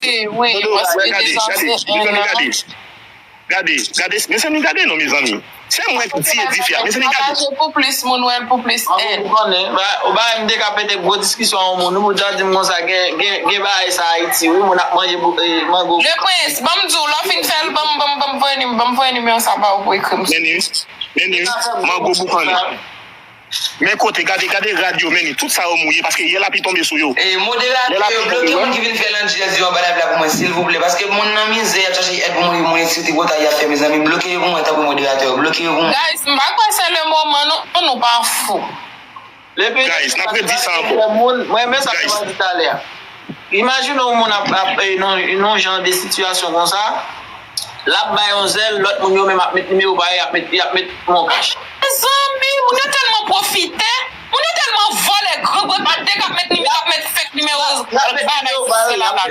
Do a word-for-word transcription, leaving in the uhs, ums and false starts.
Wi, wi, paske deja se en an. Gade, gade, gade, mezanmi, gade non, mezanmi. Se mwen ki tiye dife a, mezanmi, gade. Pataje pou plis moun wè l, pou plis èd. Ou ba m te ka pete gwo diskisyon an moun, ou di m konsa, gen bagay sa Ayiti, wi, moun ap manje mango. Le Prince, ban m di w, lè w fin fè l, ban m, ban m, ban m voye nimewo sa ba ou pou ekri m. Men ni, men ni, mango boukannen. Men kote, gade, gade rad yo, men ni, tout sa yo mouye, paske yè lapli tonbe sou yo. Moderatè yo bloke moun ki vin fè landjèz yo anba live la pou mwen, silvouplè, paske moun nan mizè, y ap chache èd pou moun, moun ensekirite, pwotay y ap fè, mezanmi, bloke yo pou mwen, tanpri moderatè yo, bloke yo pou mwen. Guys, m pa kwè se le moman non, nou pa fou. Guys, n ap redi sa ankò. Mwen renmen sa ke mwen di talè a. Imajine yon moun ap, ap, nan yon jan de sitiyasyon konsa, l ap bay yon zèl, lòt moun yo menm ap met nimewo pa yo, y ap met, y ap met mokach. Mezanmi, moun yo tèlman pwofitè, moun yo tèlman vòlè, grangou, e pa de k ap met nimewo, k ap met fake nimewo, bagay sila la.